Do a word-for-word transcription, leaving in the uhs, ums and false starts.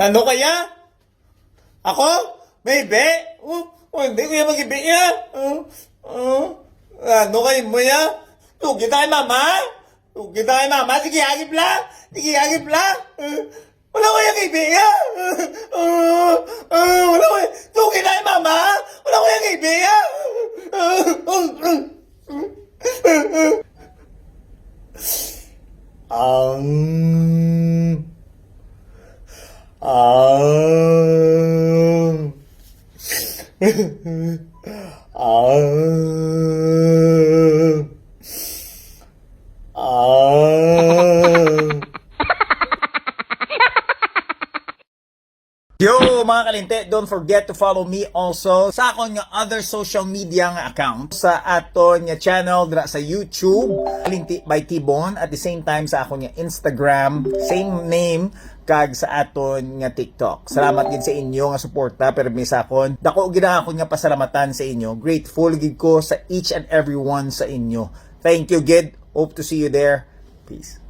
Ano kaya? Ako? May bi? Oh, oh, hindi ko yan mag-ibi niya. Oh, oh. Ano kayo mo yan? Lugi tayo, mama. Lugi tayo, mama. Sige, agip lang. Sige, agip lang. Oh. Wala ko yung kaibigan! Ah, ah, wala ko yung... Tugi na yung mama! Wala ko yung kaibigan! Ah, ah, ah. Ang... Ang... Ang... Ang... Yo, mga kalinti, don't forget to follow me also sa akon nga other social media nga account, sa aton nga channel dira sa YouTube, Kalinti by Tibon, at the same time sa akon nga Instagram, same name, kag sa aton nga TikTok. Salamat gid sa inyo nga suporta, pero mi sa akon, dako gid ang akon nga pasalamatan sa inyo. Grateful gid ko sa each and every one sa inyo. Thank you gid. Hope to see you there. Peace.